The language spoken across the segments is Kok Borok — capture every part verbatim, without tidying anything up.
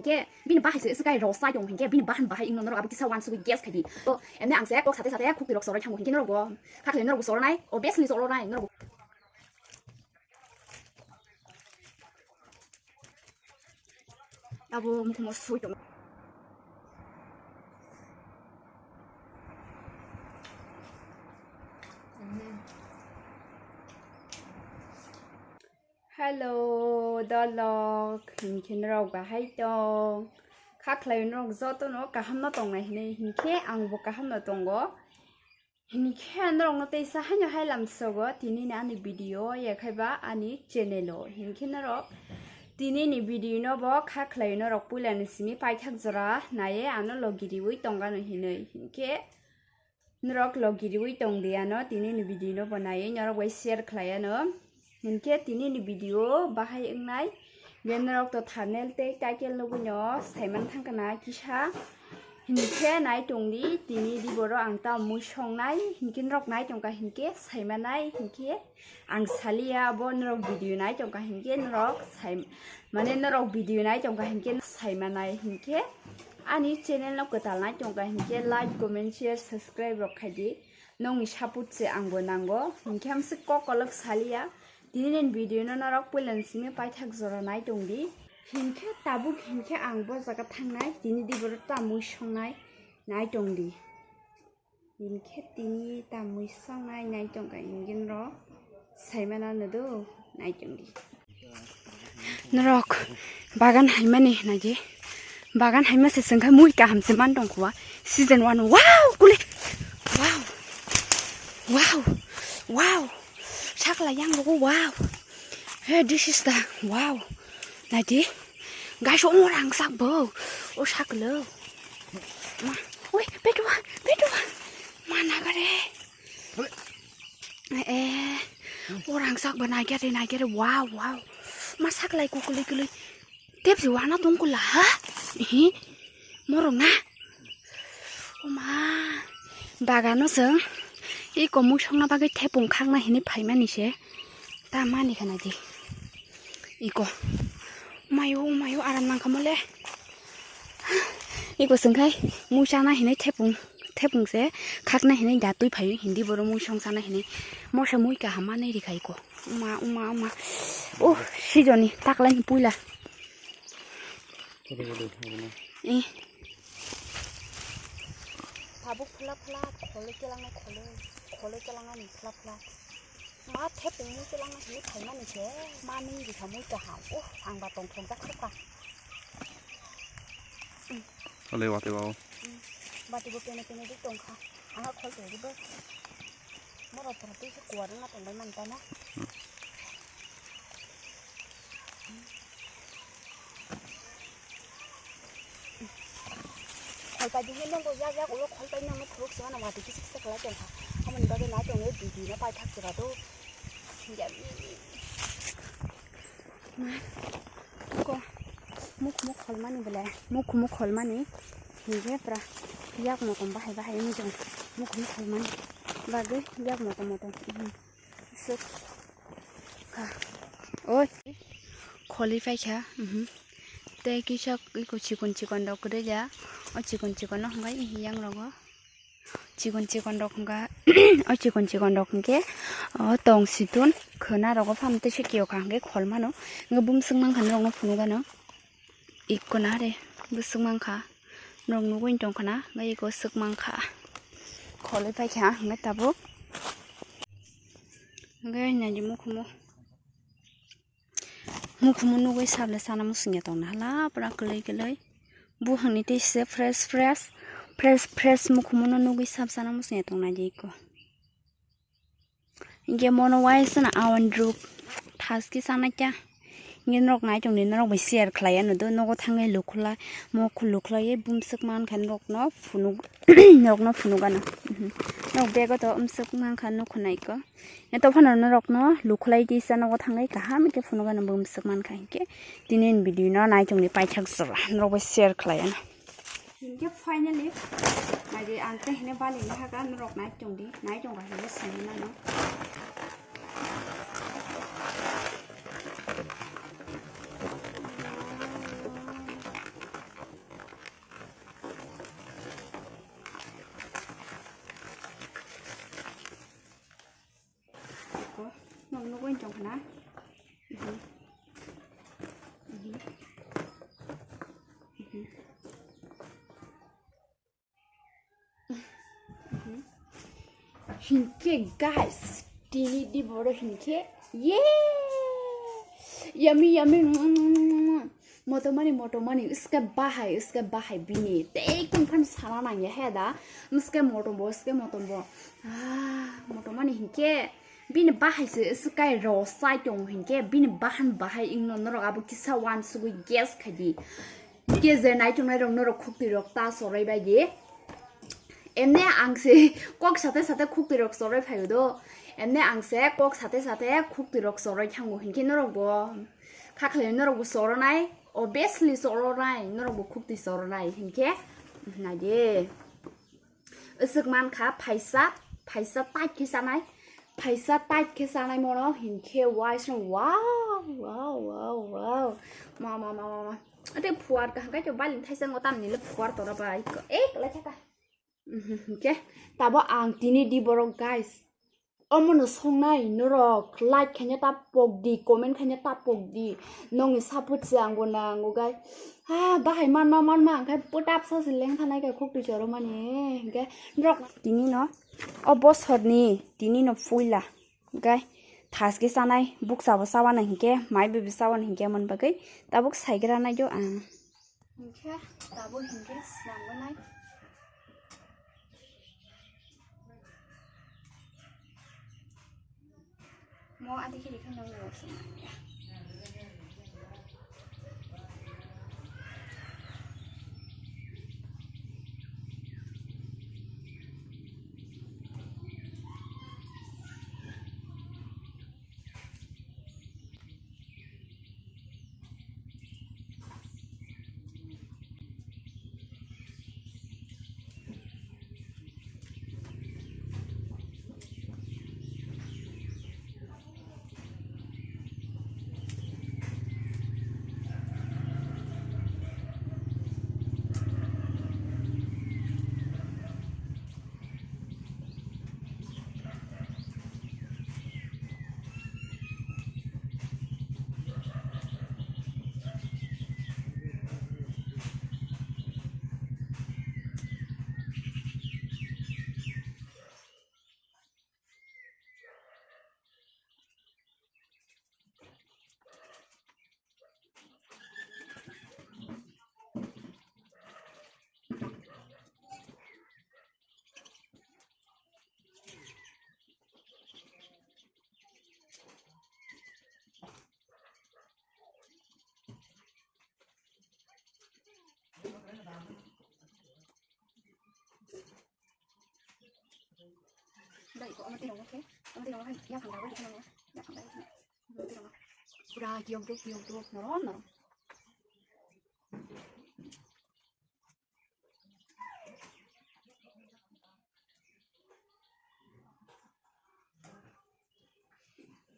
Ke bini bahai se swkai rosai tong hinkhe bini bahan bahai wngno norok abo kisa wansugwi guess khaidi. To emne ang se kok sate sate khukti rok soroi thango hinkhe norok bo khakle norok bo soronai, obviously soronai norok bo. Abo mukhumo sui tong. Hello, dolok, hinkhe norok bahai tong? Kha khlai norok jotono kaham no tongnai hinwi, hinkhe ang bo kaham no tongo. Hinkhe norok no teisa haino hai lamsogo, tini ni ani video, yakhaiba ani channel o. Hinkhe norok tini ni video no bo kha khlai norok puila ni simi paithak jora naiye ano logi riwi tongano hinwi. Hinkhe norok logi riwi tong di ano, tini ni video no bo naiwi norok bai share khlai ano. Hinkhe tini ni video bahai wngnai, je norok to thumbnail tei title nugwi no saiman thangkha na kisa. Hinkhe nai tong di, tini di boro ang ta mui songnai, hinkhe norok nai tongkha hinkhe saimanai, hinkhe ang saliya bo norok video nai tongkha hinkhe norok sai, mane norok video nai tongkha hinkhe saimanai hinkhe. Ani channel no kwtal nai tongkha hinkhe like, comment, share, subscribe rok khaidi. Nongni support se ang bo nango. Hinkhe amswk kok kolok saliya. Tini ni video no norok puila ni simi paithak jora nai tong di. Hinkhe tabuk hinkhe ang bo jaga thangnai. Tini di boro ta mui songnai nai tong di. Hinkhe tini ta mui songnai nai tongkha hinkhe norok saimano no do nai tong di. Norok bagan haimani naidi. Bagan haima se sengkha mui kaham se man tong khwa. Season one. Wow, kuli. Wow. Wow. Wow. Sakla yang rogo. Wow. Hey, this is the wow. Naidi. Guys, o rangsak bo. O saklo. Ma. Oi, betua, betua. Ma nagare. Eh, orang sak ba naiger de naiger de, wow, wow. Ma sak lai ku kuli kuli. Tep si wana tong kula ha? Ihi. Morong na. Oma. Bagano se. I komui songna bagwi thepung khakna hini phaimani se. Ta mani khana di. Iko. Mayo, mayo, aram nang kamo le. Iko sengkhai, mui chana hinui thepung, thepung se khakna hinui da twi phaio, hindi boro mui song chana hinui. Mosa mui kaham manwi rikha iko. Uma, uma, uma. Oh, sijoni, taklai ni puila. Eh. Tabuk phla phla, kholo kelangna kholo, kholo kelangna ni phla phla. Ma thepung mui kelangna hinui phaimani se, ma nung rikha mui kaham. Uh, ang ba tongthok jak kha. Ole wate bao. Bati bo pene pene di tongkha. Anga khol tong di bo. Moro pura twi se kuwar na tong bai man ta na. Kholpai di nongo yak yak ulo kholpai nangno phuruk se mano wati kisa kisa khlai tongkha. Amoni bagwi na tongwi dui dui no paithak jora do. Singya mi mi. Ma ko mukhumu kholmani bele mukhumu kholmani hinge pra yak motom bahai bahai mujung mukhumu kholmani bagwi yak motom motom. Suk. Kha. Oi. Kholi paikha. Mhm. Tei kisa iko chikon chikon rok kwrwi ya. O chikon chikon no hwnkhai yang rogo. Chikon chikon rok hwnka. O chikon chikon rok hwnkhe o tong situn khwna rogo phano tei se kiyokha hwnkhe kholmano. Hwnkhe bumswk mankha norokno phunukgano. Ikkona re bwswk mankha. Norok nugwi tongkhana, hwnkhe iko swk mankha. Kholwi paikha, hwnkhe tabuk. Hwnkhe naidi mukhumu. Mukhumu nugwi sable sana musungya tongna hala, pura kwlwi kwlwi. Buhangni tei se fresh, fresh, fresh, fresh mukhumu no nugwi sab sana musungya tongna di iko. Hingke mono waisa na awan ruk thaski sana kya. Hingke norok nai tongdi norok bai share khlai ya no do nogo thangwi lukhulai mo khulukhlai ye bumswk mankha norok no phunuk norok no phunuk ano. Norok bego to bumswk mankha nukho naiko. Eto phano norok no lukhulai kisa nogo thangwi kaham khe phunuk ano bumswk mankha hingke tini ni video no nai tongdi paithak jora norok bai share khlai ano. Hinkhe finally, naidi ang tei hine bali nahaka norok nai tongdi, nai tongba hine saimano. Hinkhe guys, tini di boro hinkhe, ye! Yummy, yummy. Motomani, motomani, iske bahai, iske bahai bini. Tei kung khan sana nang ya he da. Iske motom bo, iske motom bo. Ah, motomani hinkhe. Bini bahai se iskai ro sai tong hinkhe. Bini bahan bahai ingno norok abo kisa wan sugui guess khai di. Hinkhe je nai tongnai rok norok khukti rok ta sorai bai di. Emne ang se kok sate sate khukti rok sorai phaio do. Emne ang se kok sate sate khukti rok sorai thango hinkhe norok bo. Khakhlai norok bo soronai, obviously soronai, norok bo khukti soronai hinkhe. Naidi. Iswk mankha phaisa, phaisa tight khe sanai, phaisa tight khe sanai mono hinkhe waisong, wow, wow, wow, wow. Ma, ma, ma, ma, ma. Ate phuar kaham kai to baling thaisa ngo tamni le phuar tora bai. Ek lai thaka. Mhm, hinkhe tabo ang tini di borok guys. Omono songnai norok like khaina ta pok di, comment khaina ta pok di. Nongni support se angbo nango gai. Ha, bahai manma, manma, angkhai putap sa se leng thanai kai khuk twi choro mani. Hinkhe norok tini no, o bosorni tini no puila. Gai, thaske chanai, bukchabo chawana hinkhe, mai bebe chawana hinkhe, mon bagwi tabuk saigra nai do ang. Hinkhe tabuk hinkhe swnamgwnai. Mo adi khe rikha nang nang swnam ya. Dai ko amati rong ke, amati rong ke, ya khang dai ko, ya khang dai ko. Amati rong. Pura kiyok dok, kiyok dok, norom, norom.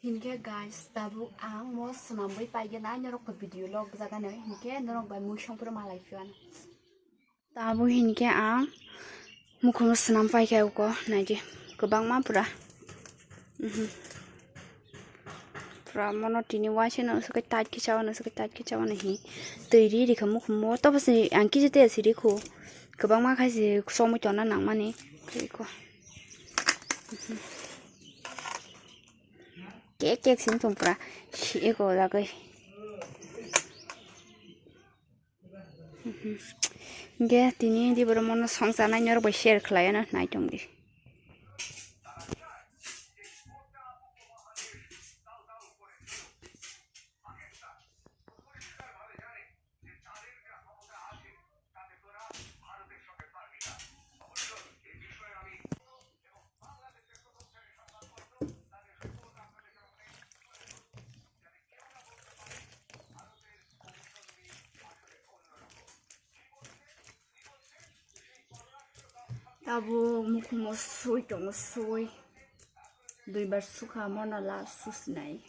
Hinkhe guys, tabuk ang mo swnamwi paigena, norok khe video log jagano, hinkhe norok bai mui songphuru malai phiyano. Tabuk hinkhe ang mukhuno swnam paikha uko, naidi, kwbangma pura. Mhm. Pura mono tini waisano swkhe tight khe chawano, swkhe tight khe chawano hi. Twi ri rikha mukhumo, tobo se ang kisa tei siri khu. Kwbangma khai se somoi tongna nangmani. Tei kho. Mhm. Kek kek sin tong pura. Si eko lagoi. Hinkhe tini di borok mono songcharnai norok bai share khlaiano naitok di. Tabuk mukhumo sui tongo, sui. Duibar sukha, mono last susinai.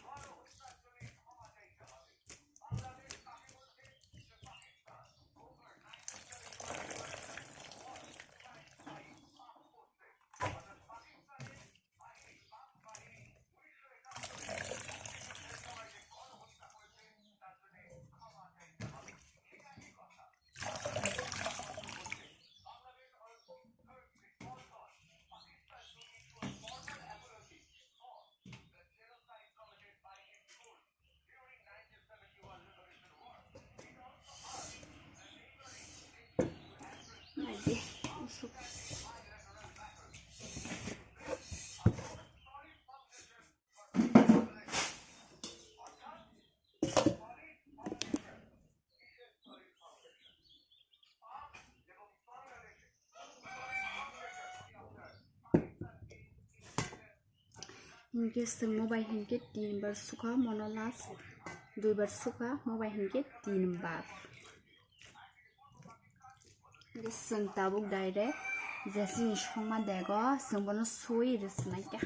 Hinkhe chwng mo bai hinkhe tin bar sukha, mono last dui bar sukha, mo bai hinkhe tin bar. Hinkhe chwng tabuk direct jesini songma dego, chwng bono sui rwsnai kha.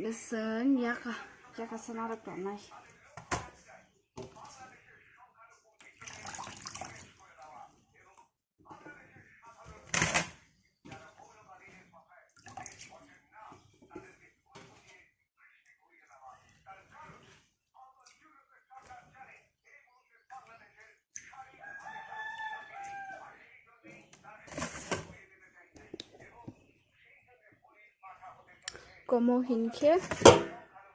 Bwswng yaka, yaka sana rok tongnai. Komo hinkhe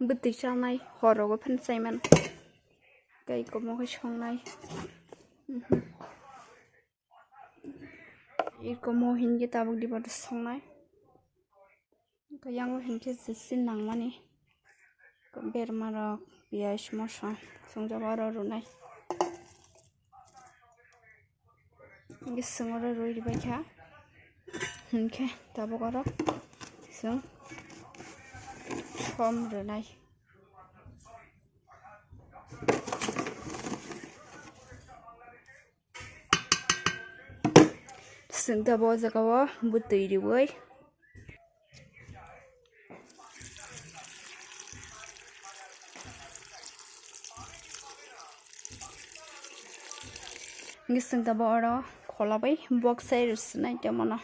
bwtwi chanai, horogo phano chaimano. Tei komo khe songnai. Mhm. Ikomo hinkhe tabuk diba songnai. Yango hinkhe jesi nangmani berma rok, piyaj, moso songjago oro rwnai. Hinkhe chwng oro rwi rwbaikha. Hinkhe tabuk oro chwng som rwnai. Chwng tabuk o jaga o bwtwi riwi. Hinkhe chwng tabuk oro khola bai bok sai rwswnai tei mono.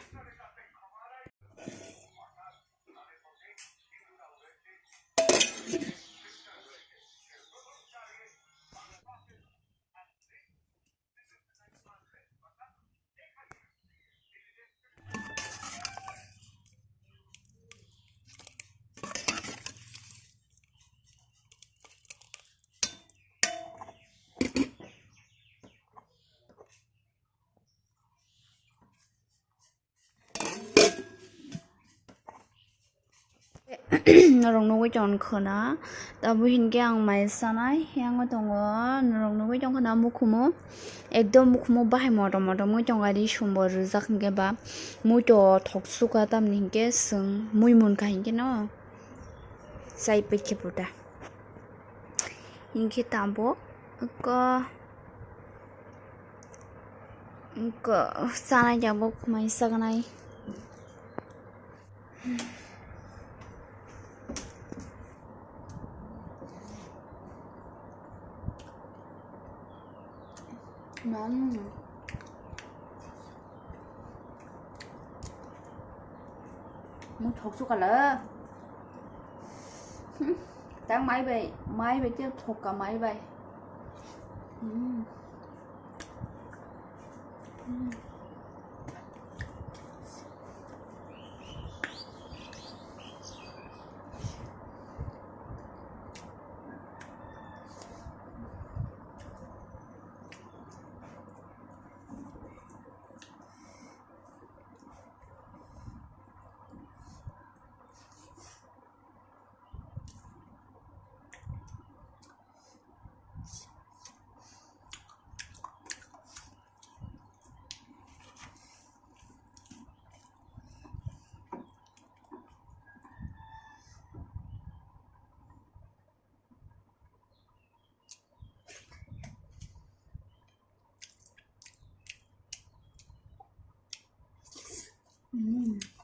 Norok nugwi tong khwna, tabuk hinkhe ang mai sanai, yang tongo norok nugwi tong khwna mukhumu, ekdom mukhumu bahai motom motom wngwi tongo, ari sumbo rijak hinkhe ba muito thok sukha, tamni hinkhe chwng mui munkha hinkhe no chai paikhe puta. Hinkhe tabuk eko, eko chanai tabuk mai saknai. Mm. Mui thok sukala. Tang mai bai, mai bai tei thok ka mai bai. Hmm. Hmm. Mm.